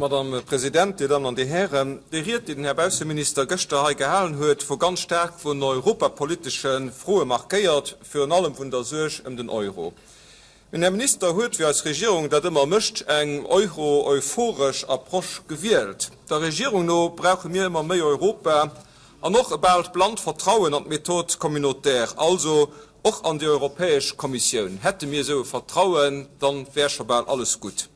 Madame President, Dir Dammen an Dir Hären, déi Ried, déi den Här Bausseminister gëschter hei gehalen huet, wor ganz staark vun europapolitesche Froe markéiert, virun allem vun der Suerg ëm den Euro. Den Här Minister huet, wéi eis Regierung dat ëmmer mécht, eng euro-euphoresch Approche gewielt. Der Regierung no brauche mir ëmmer méi Europa an och e balt blannt Vertrauen an d'Méthode communautaire, also och an déi Europäesch Kommissioun. Hätte mir esou e Vertrauen, dann wär scho bal alles gutt.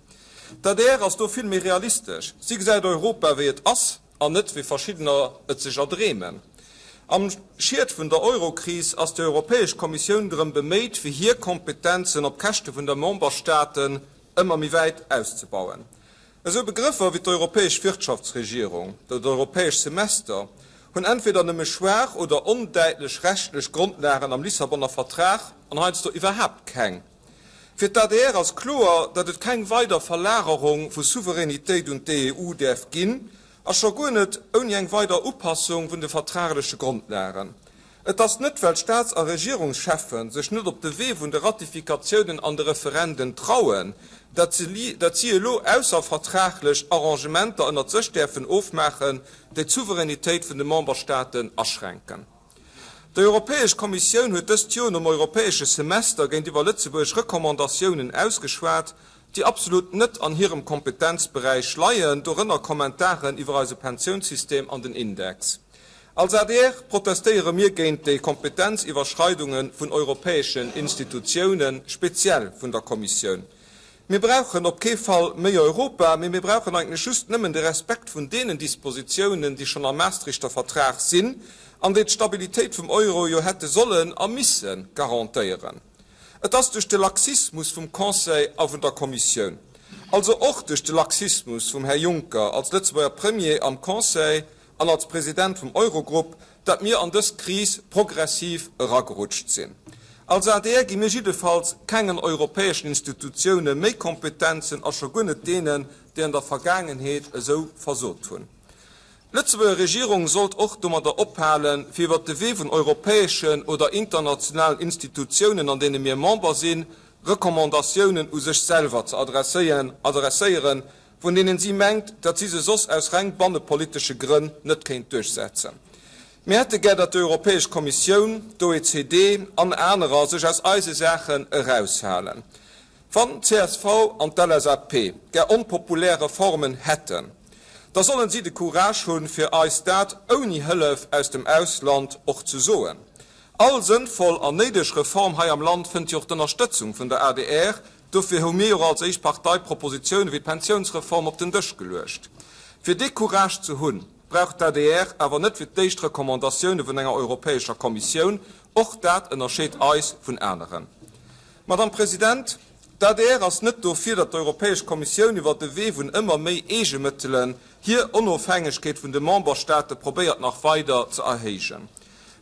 D'adr ass do vill méi realistesch. Si gesäit Europa wéi et ass an net wéi verschiddener et sech erdreemen. Am Schiet vun der Eurokris ass déi Europäesch Kommissioun drëm beméit fir hir Kompetenzen op Käschte vun der Memberstaaten ëmmer méi wäit auszebauen. Esou Begrëffer wéi d'europäesch Wirtschaftsregierung oder d'europäesch Semester hunn entweder nëmme schwaach oder ondäitlech rechtlech Grondlagen am Lissabonner Vertrag an heiansdo iwwerhaapt keng. Fir d'ADR ass kloer, datt et keng weider Verlagerung vu Souveränitéit un d'EU däerf ginn, a scho guer net ouni eng weider Upassung vun de vertragleche Grondlagen. Et ass net, well d'Staats a Regierungscheffe sech net op de Wee vun de Ratifikatiounen an de Referenden trauen, datt si elo ausservertraglech Arrangementer ënnert sech däerfen ofmaachen, déi d'Souveränitéit vun de Memberstaaten aschränken. Déi Europäesch Kommissioun huet dëst Joer nom europäesche Semester géintiwwer Lëtzebuerg Recommandatiounen ausgeschwat, déi absolut net an hirem Kompetenzberäich leien, dorënner Kommentaren iwwer eise Pensiounssystem an den Index. Als adr protestéiere mir géint déi Kompetenziwwerschreidunge vun europäeschen Institutiounen, speziell vun der Kommissioun. Mir brauchen op kee Fall méi Europa, mee mir brauchen eigentlech just nëmmen de Respekt vun deenen Dispositiounen, déi schonn am Maastrichter Vertrag sinn an déi d'Stabilitéit vum Euro jo hätte sollen a misse garantéieren. Et ass duerch de Laxismus vum Conseil a vun der Kommissioun, also och duerch de Laxismus vum Här Juncker als Lëtzebuerger Premier am Conseil an als President vum Eurogrupp, datt mir an dës Kris progressiv eragerutscht sinn. Als adr gi mir jiddefalls kengen europäeschen Institutioune méi Kompetenzen a scho guer net deenen, déi an der Vergaangenheet esou versot hunn. D'Lëtzebuerger Regierung sollt och domadder ophalen, fir iwwert de Wee vun europäeschen oder internationalen Institutiounen, an deene mir Member sinn, Recommandatiounen u sech selwer ze adresséieren, vun deenen si mengt, datt si se soss aus reng bannepolitesche Grënn net kéint duerchsetzen. Mir hätte gär, datt déi Europäesch Kommissioun, d'OECD an anerer sech aus eise Saachen eraushalen. Wann d'CSV an d'LSAP gär onpopulär Reformen hätten, da sollen si de Courage hunn, fir eis dat ouni Hëllef aus dem Ausland och ze soen. All sënnvoll an néideg Reform hei am Land fënnt jo och d'Ënnerstëtzung vun der adr, Dofir hu mir jo och als éischt Partei Propositioune wéi d'Pensiounsreform op den Dësch geluecht. Fir dee Courage ze hunn, brauch d'ADR awer net fir d'éischt Recommandatioune vun enger Europäescher Kommissioun. Och dat ënnerscheet eis vun aneren. Madame President, d'ADR ass net dofir, datt d'Europäesch Kommissioun iwwer de Wee vun ëmmer méi Eegemëttelen hir Onofhängegkeet vun de Memberstaate probéiert nach weider ze erhéijen.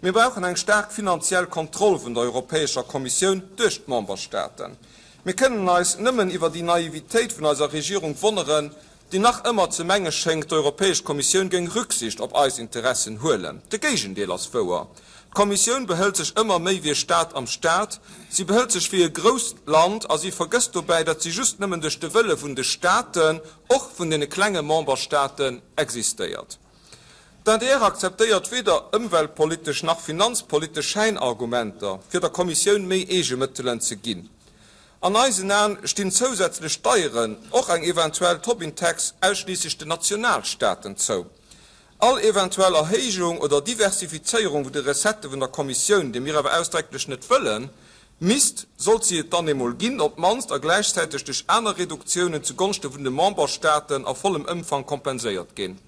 Mir brauchen eng staark finanziell Kontroll vun der Europäescher Kommissioun duerch d'Memberstaaten. Mir kënnen eis nëmmen iwwer déi Naivitéit vun eiser Regierung wonneren, déi nach ëmmer ze menge schéngt, d'Europäesch Kommissioun géing Rücksicht op eis Interessen huelen. De Géigendeel ass wouer. D'Kommissioun behëlt sech ëmmer méi wéi e Staat am Staat. Si behëlt sech wéi e grousst Land a si vergësst dobäi, datt si just nëmmen duerch de Wëlle vun de Staaten, och vun deene klenge Memberstaaten, existéiert. D'adr akzeptéiert weder ëmweltpolitesch nach finanzpolitesch Schäinargumenter, fir der Kommissioun méi Eegemëttelen ze ginn. An eisen Aen stinn zousätzlech Steieren, och eng eventuell Tobin-Tax, ausschliisslech den Nationalstaaten zou. All eventuell Erhéijung oder Diversifizéierung vun de Recettë vun der Kommissioun, déi mir awer ausdrécklech net wëllen, misst, sollt si et dann eemol ginn, op d'mannst a gläichzäiteg duerch aner Reduktiounen zu Gonschte vun de Memberstaaten a vollem Ëmfang kompenséiert ginn.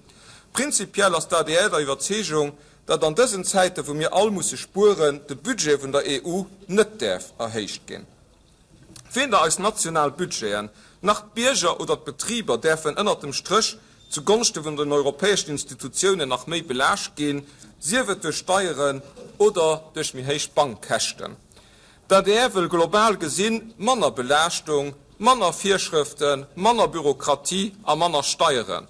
Prinzipiell ass d'ADR der Iwwerzeegung, datt an dësen Zäiten, wou mir all musse spueren, de Budget vun der EU net däerf erhéicht ginn. Weder eis national Budgeten, nach d'Bierger oder d'Betriber däerfen ënnert dem Stréch zu Gonschte vun den europäeschen Institutiounen nach méi belaascht ginn, sief et duerch Steieren oder duerch méi héich Bankkäschten. D'adr wëll global gesinn manner Belaaschtung, manner Virschrëften, manner Bürokratie a manner Steieren.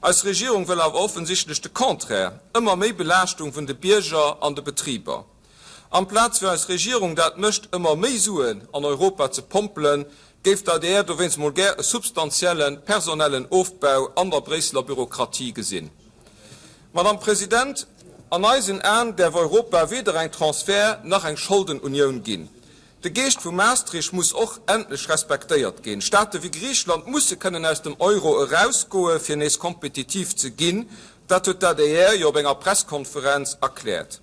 Eis Regierung wëll awer offensichtlech de Contraire, ëmmer méi Belaaschtung vun de Bierger an de Betriber. Amplaz wéi eis Regierung dat mécht, ëmmer méi Suen an Europa ze pompelen, Géif d'ADR dowéinst mol gär e substantielle personellen Ofbau an der Bréisseler Bürokratie gesinn. Madame President, an eisen Aen däerf Europa weder eng Transfer nach eng Scholdenunioun ginn. De Geescht vu Maastricht muss och endlech respektéiert ginn. Staate wéi Griicheland musse kënnen aus dem Euro erausgoe fir nees kompetitiv ze ginn. Dat huet d'ADR jo op enger Presskonferenz erkläert.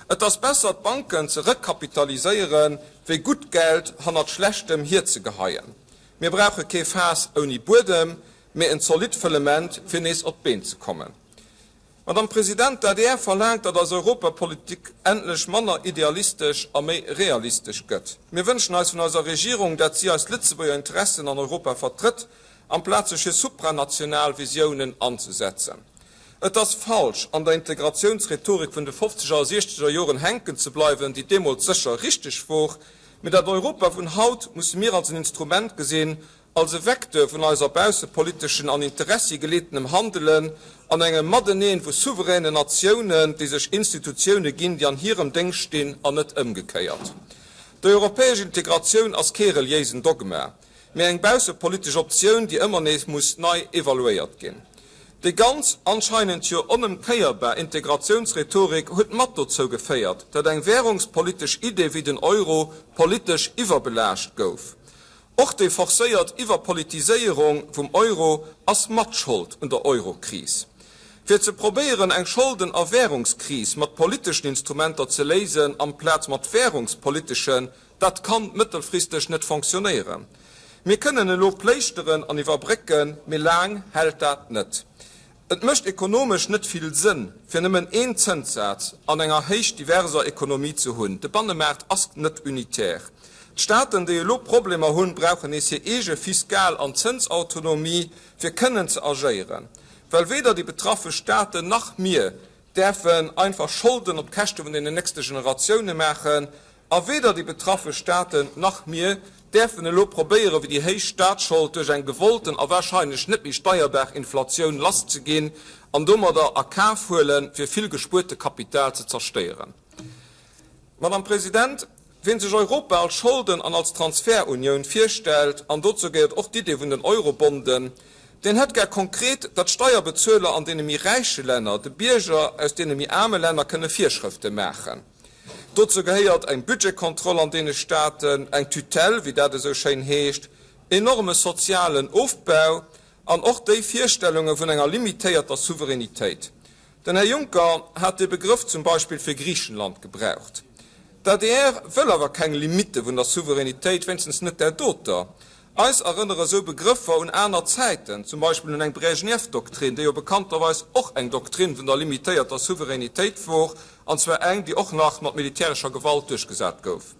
Et ass besser d'Banken ze rekapitaliséieren, wéi gutt Geld hannert schlechtem hierzegeheien. Mir brauche kee Faass ouni Buedem, mee en zolidd Fëllement fir nees op d'Been ze kommen. Madame President, d'ADR verlaangt, datt eis Europapolitik endlech manner idealistesch a méi realistesch gëtt. Mir wënschen eis vun eiser Regierung, dat si eis Lëtzebuerger Interessen an Europa vertrëtt, amplaz sech fir supranational Visiounen anzesetzen. Et ass falsch, an der Integratiounsrhetorik vun de fofzeger a siechzeger Joren hänken ze bleiwen, déi deemools sécher richteg wor, mee dat Europa vun haut musse mir als en Instrument gesinn, als e Vecteur vun eiser baussepoliteschen an interessigeleetenem Handelen an engem Mateneen vu souveränen Natiounen, déi sech Institutioune ginn, déi an hirem Déngscht stinn an net ëmgekéiert. Déi europäesch Integratioun ass kee reliéisen Dogma, mee eng baussepolitesch Optioun, déi ëmmer nees muss nei evaluéiert ginn. Déi ganz, anscheinend jo onëmkéierbar Integratiounsrhetorik huet mat dozou geféiert, datt eng währungspolitesch Idee wéi den Euro politesch iwwerbelaascht gouf. Och déi forcéiert Iwwerpolitiséierung vum Euro ass mat Schold un der Eurokris. Fir ze probéieren eng Scholden a Währungskris mat politeschen Instrumenter ze léisen amplaz mat währungspoliteschen, dat kann mëttelfristeg net fonctionnéieren. Mir kënnen elo pléischteren an iwwerbrécken, mee laang hält dat net. Et mécht ekonomesch net vill Sënn, fir nëmmen een Zënssaz an enger héich diverser Ekonomie ze hunn. De Bannemaart ass net unitär. D'Staaten, déi elo Problemer hunn, brauchen nees hir eege Fiskal an Zënsautonomie, fir kënnen ze agéieren. Well weder déi betraffe Staaten nach mir däerfen einfach Scholden op d'Käschte vun deenen nächste Generatioune maachen, A weder déi betraffe Staaten nach mir däerfen elo probéieren, wéi déi héich Staatsschold duerch eng gewollten a wahrscheinlech net méi steierbar Inflatioun lasszeginn an domadder a Kaf huelen, fir vill gespuerte Kapital ze zerstéieren. Madame President, wien sech Europa als Scholden an als Transferunioun virstellt, an dozou gehéiert och d'Idee vun den Eurobonden, deen hätt gär konkret, datt d'Steierbezueler an deene méi räiche Länner de Bierger aus deene méi aarme Länner kënne Virschrëfte maachen. Dozou gehéiert eng Budgetkontroll an deene Staaten, eng Tutelle, wéi dat esou schéin heescht, enorme sozialen Ofbau an och déi Virstellunge vun enger limitéierter Souveränitéit. Den Här Juncker hat dee Begrëff zum Beispill fir Griichenland gebraucht. D'ADR wëll awer keng Limitte vun der Souveränitéit, wéinstens net där doter. Eis erënnere sou Begrëffer un aner Zäiten, zum Beispill un eng Brejnew-Doktrin, déi jo bekannterweis och eng Doktrin vun der limitéierter Souveränitéit wor, an zwar eng, déi och nach mat militärescher Gewalt duerchgesat gouf.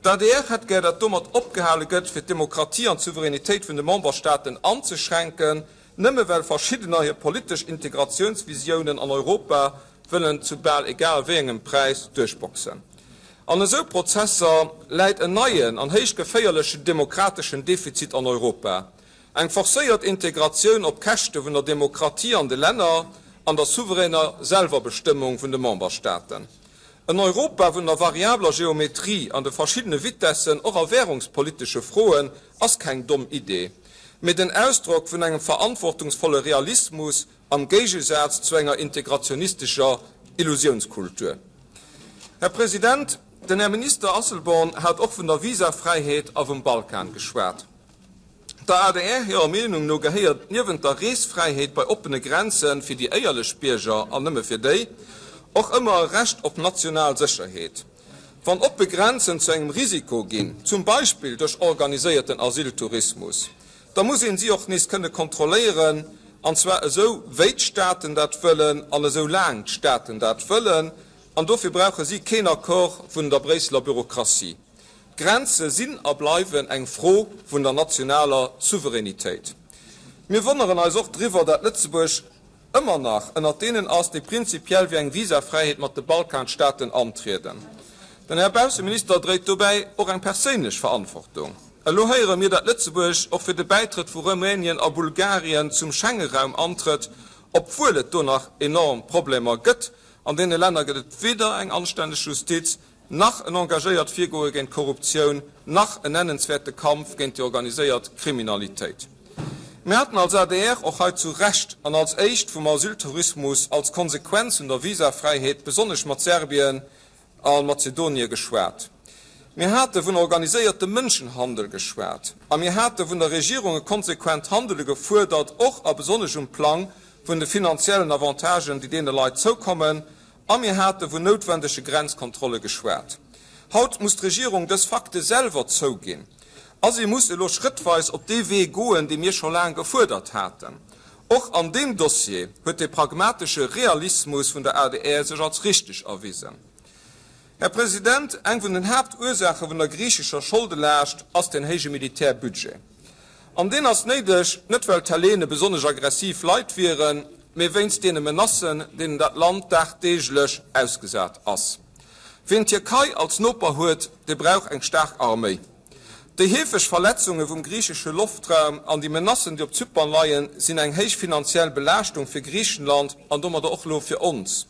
D'ADR hätt gär, datt domat opgehale gëtt, fir d'Demokratie an d'Souveränitéit vun de Memberstaaten anzeschränken, nëmme well verschiddener hir politesch Integratiounsvisiounen an Europa wëllen zu bal egal wéi engem Präis duerchboxen. An esou Prozesser läit en neien an héich geféierlechen demokrateschen Defizit an Europa, eng forcéiert Integratioun op Käschte vun der Demokratie an de Länner an der souveräner Selwerbestëmmung vun de Memberstaaten. En Europa vun der variabler Geometrie an de verschiddene Vitessen, och a währungspolitesche Froen, ass keng domm Idee, mee den Ausdrock vun engem verantwortungsvolle Realismus am Géigesaz zu enger integrationistescher Illusiounskultur. Här President, den Här Minister Asselborn hat och vun der Visafräiheet a vum Balkan geschwat. Der adr hirer Meenung no gehéiert niewent der Reesfräiheet bei oppene Grenze fir déi éierlech Bierger, an nëmme fir déi, och ëmmer e Recht op national Sécherheet. Wann oppe Grenzen zu engem Risiko ginn, zum Beispill duerch organiséierten Asyltourismus, da muss een si och nees kënne kontrolléieren, an zwar esou wéi d'Staaten dat wëllen an esou laang d'Staaten dat wëllen, an dofir brauche si keen Accord vun der Bréisseler Bürokratie. D'Grenze sinn a bleiwen eng Fro vun der nationaler Souveränitéit. Mir wonneren eis och driwwer, dat Lëtzebuerg ëmmer nach ënnert deenen ass, déi prinzipiell fir eng Visafräiheet mat de Balkanstaaten antrieden. Den Här Bausseminister dréit dobäi och eng perséinlech Verantwortung. Elo héiere mir, dat Lëtzebuerg och fir de Bäitrëtt vu Rumänien a Bulgarien zum Schengeraum antrëtt, obwuel et do nach enorm Problemer gëtt. An deene Länner gëtt et weder eng anstänneg Justiz. nach en engagéiert Virgoe géint d'Korruptioun, nach en nennenswäerte Kampf géint déi organiséiert Kriminalitéit. Mir haten als adr och hei zu Recht an als éischt vum Asyltourismus als Konsequenz vun der Visafräiheet, besonnesch mat Serbien a Mazedonie geschwat. Mir hate vun organiséiertem Mënschenhandel geschwat a mir hate vun der Regierung e konsequent Handele gefuerdert, och a besonnesch um Plang vun de finanziellen Avantagen, déi deene Leit zoukommen, A mir hate vun noutwendege Grenzkontrolle geschwat. Haut muss d'Regierung dës Fakte selwer zouginn a si muss elo schrëttweis op dee Wee goen, dee mir scho laang gefuerdert haten. Och an deem Dossier huet de pragmatesche Realismus vun der adr sech als richteg erwisen. Här President, eng vun den Haaptursaache vun der griichescher Scholdelaascht ass den héije Militärbudget. An deen ass néideg, net well d'Hellene besonnesch aggressiv Leit wieren, mee wéinst deene Menacen, deenen dat Land dagdeeglech ausgesat ass. Ween d'Tierkei als Noper huet, dee brauch eng staark Arméi. Déi heefeg Verletzunge vum griichesche Loftraum an déi Menacen, déi op Zypern leien, sinn eng héich finanziell Belaaschtung fir Griichenland an domadder och elo fir ons.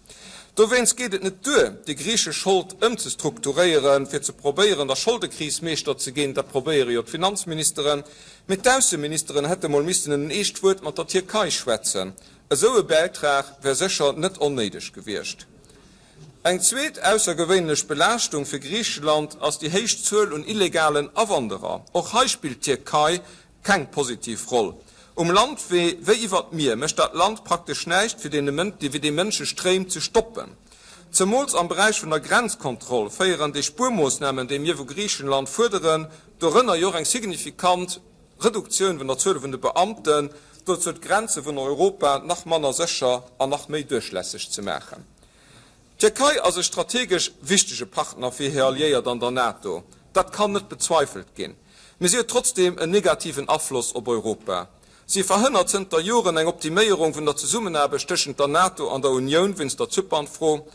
Dowéinst geet et net duer, déi griichesch Schold ëmzestrukturéieren, fir ze probéieren, der Scholdekris Meeschter ze ginn, dat probéiere jo d'Finanzministeren, mee d'Ausseministeren hätte mol missten en eescht Wuert mat der Tierkei schwätzen. Esou e Bäitrag wär sécher net onnéideg gewiescht. Eng zweet aussergewéinlech Belaaschtung fir Griicheland ass déi héich Zuel un illegalen Awanderer. Och hei spillt d'Tierkei Keng positiv Roll. Um Landwee wéi iwwer d'Mier mécht dat Land praktesch näischt fir déi Mënschestréim ze stoppen. Zemools am Beräich vun der Grenzkontroll féieren déi Spuermoossnamen, déi mir vu Griichenland fuerderen, dorënner jo och eng signifikant Reduktioun vun der Zuel vun de Beamten, dozou d'Grenze vun Europa nach manner sécher an nach méi duerchlässeg ze maachen. D'Tierkei ass e strategesch wichtege Partner fir hir Alliéiert an der NATO, dat kann net bezweifelt ginn. Mee si huet trotzdeem en negativen Afloss op Europa. Si verhënnert zënter Joren eng Optiméierung vun der Zesummenaarbecht tëschent der NATO an der Unioun wéinst der Zypernfro.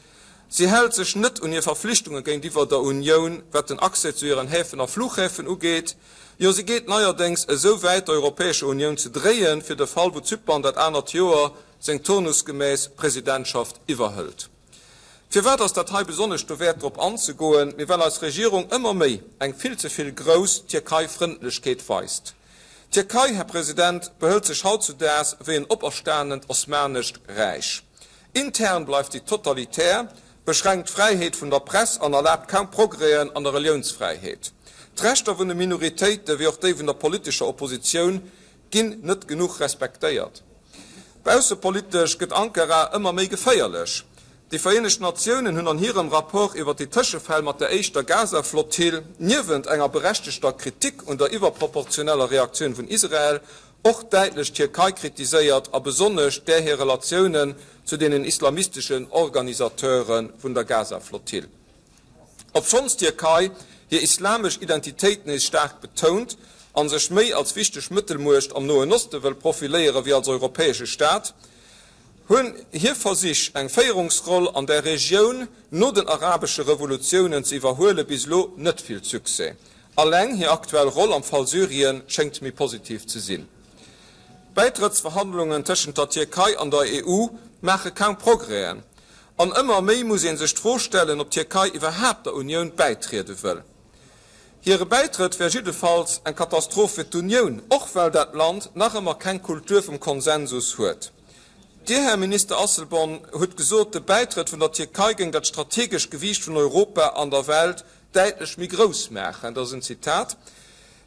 Si hält sech net un hir Verflichtunge géintiwwer der Unioun, wat den Accès zu hiren Häfen a Fluchhäfen ugeet. Jo, si geet neierdéngs esou wäit, der Europäescher Unioun ze dréien, fir de Fall wou Zypern dat anert Joer seng turnusgemäss Presidentschaft iwwerhëlt. Firwat ass dat hei besonnesch dowäert drop anzegoen? Mee well eis Regierung ëmmer méi eng vill ze vill grouss Tierkei-Frëndlechkeet weist. D'Tierkei, Här President, behëlt sech hautzudaags wéi en operstanent osmanescht Räich. Intern bleift si totalitär, beschränkt d'Fräiheet vun der Press an erlaabt kaum Progrèsen an der Reliounsfräiheet. D'Rechter vun de Minoritéite wéi och déi vun der politescher Oppositioun ginn net genuch respektéiert. Baussepolitesch gëtt Ankara ëmmer méi geféierlech. Déi Vereenegt Natiounen hunn an hirem Rapport iwwer déi Tëschefäll mat der éischter Gaza-Flottill niewent enger berechtegter Kritik un der iwwerproportioneller Reaktioun vun Israel och däitlech d'Tierkei kritiséiert a besonnesch där hir Relatiounen zu deenen islamisteschen Organisateure vun der Gaza-Flottill. Obschonns d'Tierkei hir islamesch Identitéit nees staark betount a sech méi als wichteg Mëttelmuecht am Noen Oste wëll profiléiere wéi als europäesche Staat, hunn hir Versich, eng Féierungsroll an där Regioun no den arabesche Revolutiounen ze iwwerhuele bis elo net vill Succès. Alleng hir aktuell Roll am Fall Syrien schéngt méi positiv ze sinn. D'Bäitrëttsverhandlungen tëschent der Tierkei an der EU maache kaum Progrèsen. An ëmmer méi muss ee sech d'Fro stellen, ob d'Tierkei iwwerhaapt der Unioun bäitriede wëll. Hire Bäitrëtt wär jiddefalls eng Katastroph fir d'Unioun, och well dat Land nach ëmmer keng Kultur vum Konsensus huet. Dir, Här Minister Asselborn, hutt gesot, de Bäitrëtt vun der Tierkei géing dat strategesch Gewiicht vun Europa an der Welt däitlech méi grouss maachen. Dat ass en Zitat.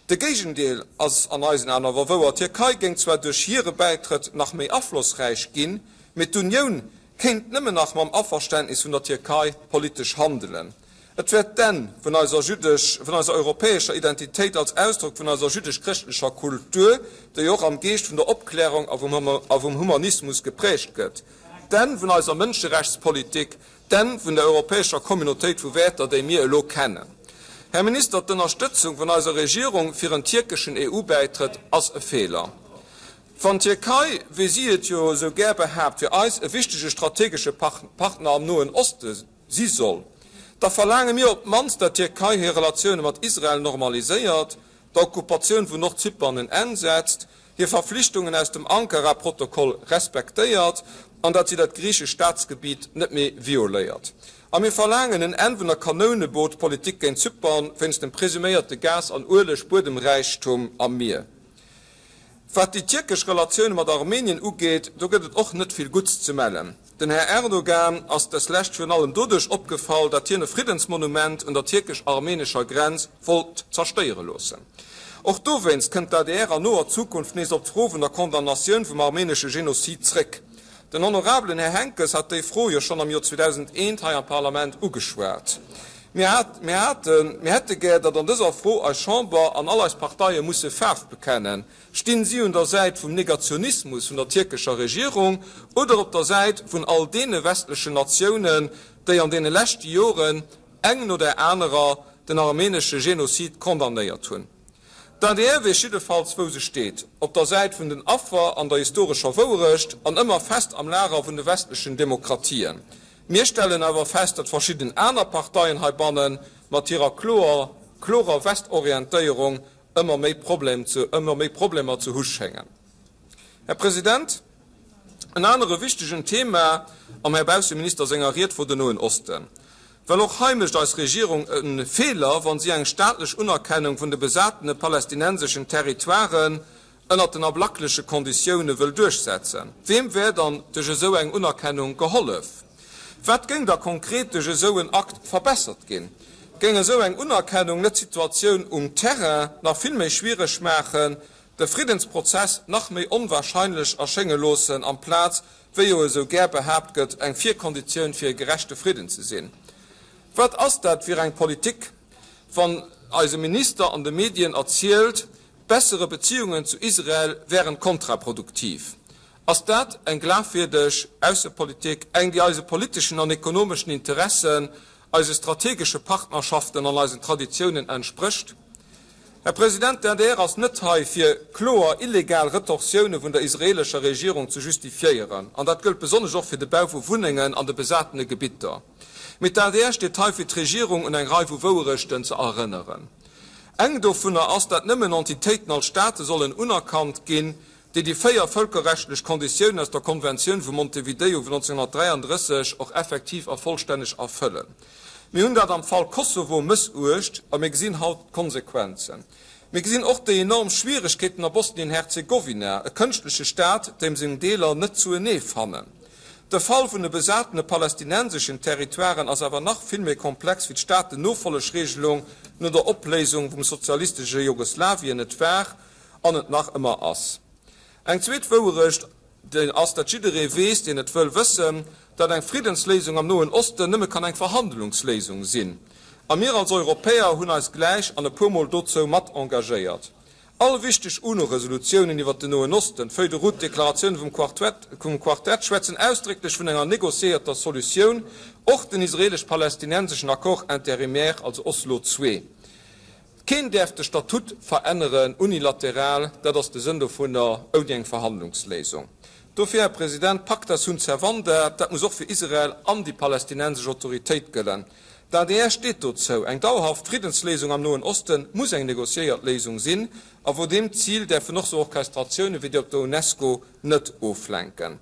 De Géigendeel ass an eisen Aen awer wouer, D'Tierkei géing zwar duerch hire Bäitrëtt nach méi aflossräich ginn, mee d'Unioun kéint nëmmen nach mam Averständnis vun der Tierkei politesch handelen. Et wär d'Enn vun eiser jüddesch, vun eiser europäescher Identitéit als Ausdrock vun eiser jüddesch-chrëschtlecher Kultur, déi och am Geescht vun der Opklärung a vum Humanismus geprägt gëtt, d'Enn vun eiser Mënscherechtspolitik, D'Enn vun der europäescher Communautéit vu Wäerter, déi mir elo kennen. Här Minister, d'Ënnerstëtzung vun eiser Regierung fir en tierkeschen EU-Bäitrëtt ass e Feeler. Wann d'Tierkei, wéi si et jo esou gär behaapt, fir eis e wichtege strategesche Partner am Noen Oste si soll, da verlaange mir op d'mannst, dat d'Tierkei hir Relatioune mat Israel normaliséiert, der Okkupatioun vun Nordzypern en Enn setzt, hir Verflichtungen aus dem Ankara-Protokoll respektéiert an datt si dat griichesch Staatsgebiet net méi violéiert. A mir verlaangen en Enn vun der Kanouneboot-Politik géint Zypern wéinst dem presuméierte Gas an Ueleg-Buedemräichtum am Mier. Wat déi tierkesch Relatioune mat Armenien ugeet, do gëtt et och net vill Gutts ze mellen. Den Här Erdogan ass deslescht virun allem doduerch opgefall, dat hien e Friddensmonument un der tierkesch-armenescher Grenz wollt zerstéiere loossen. Och dowéinst kënnt d'ADR an noer Zukunft nees op d'Fro vun der Condamnatioun vum armenesche Genozid zréck. Den honorabelen Här Henckes hat déi Fro jo schonn am Joer 2001 hei am Parlament ugeschwat. Mir haten, mir hätte gär, datt an dëser Fro eis Chamber an all eis Parteie musse Faarf bekennen. Stinn si un der Säit vum Negationismus vun der tierkescher Regierung oder op der Säit vun all deene westlechen Natiounen, déi an deene leschte Joren eng no där anerer den armenesche Genozid condamnéiert hunn? D'adr weess jiddefalls wou se steet, op der Säit vun den Affer an der historescher Wouerecht an ëmmer fest am Lager vun de westlechen Demokratien. Mir stellen awer fest, datt verschidden aner Parteien heibanne mat hirer kloer klorer Westorientéierung ëmmer méi ëmmer méi Problemer ze hu schéngen. Här President, en anere wichtegen Thema am Här Bausseminister senger Ried wor den Noen Osten. Well och hei mécht eis Regierung e Feeler, wa si eng staatlech Unerkennung vun de besatene palästinenseschen Territoiren ënnert den ablackleche Konditioune wëll duerchsetzen. Weem wär dann duerch esou eng Unerkennung gehollef? Wat géing da konkret duerch esou en Akt verbessert ginn? Géing esou eng Unerkennung net d'Situatioun um Terrain nach vill méi schwiereg maachen, de Friddensprozess nach méi onwahrscheinlech erschénge loossen, amplaz wéi jo esou gär behaapt gëtt, eng Virkonditioun fir e gerechte Fridden ze sinn. Wat ass dat fir eng Politik, wann eise Minister an de Medien erzielt, bessere Beziehungen zu Israel wären kontraproduktiv? Ass dat eng glafwierdeg Aussepolitik, eng déi eise politeschen an ekonomeschen Interessen, eise strategesche Partnerschaften an eisen Traditiounen entsprécht? Här President, d'ADR ass net hei, fir kloer illegal Retorsioune vun der israelescher Regierung ze justifiéieren, an dat gëllt besonnesch och fir de Bau vu Wunnengen an de besatene Gebitter. Mee d'ADR steet hei, fir d'Regierung un eng Rei vu Wouerechten ze erënneren. Eng dovunner ass, dat nëmmen Entitéiten als Staate sollen unerkannt ginn, déi déi 4 vëlkerrechtlech Konditiounen aus der Konventioun vu Montevideo vun 1933 och effektiv a vollstänneg erfëllen. Mir hunn dat am Fall Kosovo mëssuecht a mir gesinn haut d'Konsequenzen. Mir gesinn och déi enorm Schwieregkeeten a Bosnien-Herzegowina, e kënschtleche Staat, deem seng Deeler net zuenee fannen. De Fall vun de besatene palästinenseschen Territoiren ass awer nach vill méi komplex wéi d'Staatennofollegregelung no der Opléisung vum sozialistesche Jugoslawien et war an et nach ëmmer ass. Eng zweet Wouerecht ass, datt jidderee weess, deen et wëll wëssen, datt eng Friddensléisung am Noen Osten nëmme kann eng Verhandlungsléisung sinn. A mir als Europäer hunn eis gläich an e puermol dozou mat engagéiert. All wichteg UNO-Resolutiounen iwwert den Noen Osten, d'Feuille de route, d'Deklaratioun vum Quartett, schwätzen ausdrécklech vun enger négociéierter Solutioun, och den israelesch-palästinenseschen Accord intérimaire, also Oslo ii. Keen däerf de Statut veränneren, unilateral, dat ass de Sënn dovunner, ouni eng Verhandlungsléisung. Dofir, Här President, pacta sunt servanda, dat muss och fir Israel an déi palästinensesch Autoritéit gëllen. D'adr steet dozou, eng dauerhaft Friddensléisung am Noen Oste muss eng négociéiert Léisung sinn, a vu deem Zil däerfen och sou Orchestratioune wéi déi op der UNESCO net oflenken.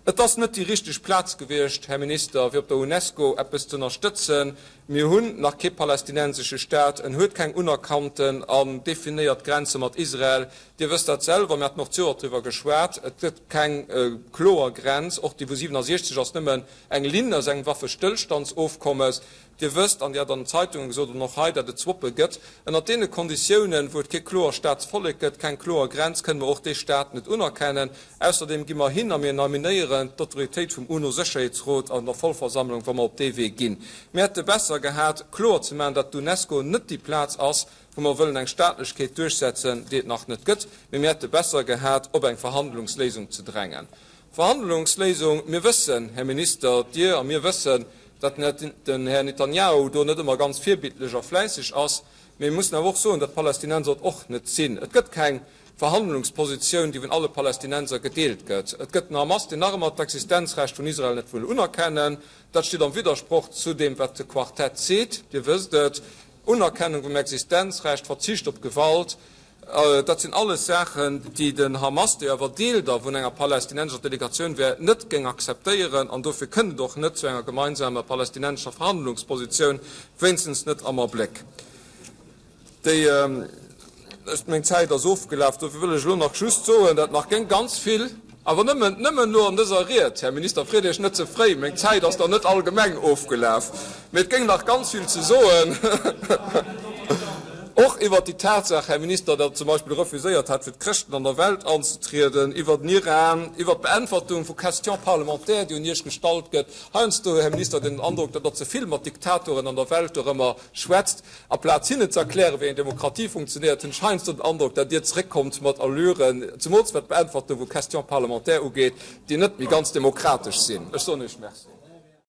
Et ass net déi richteg Plaz gewiescht, Här Minister, fir op der UNESCO eppes ze ënnerstëtzen. Mir hunn nach kee palästinensesche Staat, en huet keng unerkannten an definéiert Grenze mat Israel. Dir wësst dat selwer, mir haten och d'Joer driwwer geschwat. Et gëtt keng kloer Grenz, och déi vu 67 ass nëmmen eng Linn aus engem Waffestëllstandsofkommes. Dir wësst, an Dir hat an den Zeitungen gesot an och hei, datt et Swappe gëtt. Ënnert deene Konditiounen, wou et kee kloer Staatsvollek gëtt, keng kloer Grenz, kënne mer och dee Staat net unerkennen. Ausserdeem gi mer hin a mir nominéieren d'Autoritéit vum UNO-Sécherheetsrot an der Vollversammlung, wa mer op dee Wee ginn. Mir hätte besser gehat, kloer ze maachen, datt d'UNESCO net déi Plaz ass, wou mer wëllen eng Staatlechkeet duerchsetzen, déi et nach net gëtt, mee mir hätte besser gehat, op eng Verhandlungsléisung ze drängen. Verhandlungsléisung, Mir wëssen, Här Minister, Dir a mir wëssen, datt den Här Netanjahu do net ëmmer ganz virbildlech a fläisseg ass, mee mir mussen awer och soen, datt d'Palästinenser et och net sinn. Et gëtt keng Verhandlungspositioun, déi vun alle Palästinenser gedeelt gëtt. Et gëtt den Hamas, deen nach ëmmer d'Existenzrecht vun Israel net wëll unerkennen. Dat steet am Widdersproch zu deem, wat de Quartett seet. Dir wësst et, Unerkennung vum Existenzrecht, Verzicht op Gewalt. Dat sinn alles Saachen, déi den Hamas, déi awer Deel da vun enger palästinensescher Delegatioun wär, net géing akzeptéieren. An dofir kënnt et och net zu enger gemeinsamer palästinensescher Verhandlungspositioun, wéinstens net am Abléck. Déi, meng Zäit ass ofgelaf, dofir wëll ech elo nach just soen, dat nach géing ganz vill, awer nëmmen, nëmmen elo an dëser Ried, Här Minister, freet Iech net ze fréi, meng Zäit ass dann net allgemeng ofgelaf, mee et géing nach ganz vill ze soen, och iwwert déi Tatsaach, Här Minister, datt Der zum Beispill refuséiert hat, fir d'Chrëschten an der Welt anzetrieden, iwwer den Iran, iwwert d'Beäntwertung vu Questions parlementaires, déi un Iech gestallt gëtt. Heiansdo, Här Minister, den Androck, datt Der ze vill mat Diktatoren an der Welt dorëmmer schwätzt. Aplaz hinnen ze erklären, wéi eng Demokratie funktionéiert, hunn ech heiansdo den Androck, datt Dir zeréckkommt mat Allüren, zemools wat d'Beäntwertung vu Questions parlementaires ugeet, déi net méi ganz demokratesch sinn. Ech soen Iech Merci.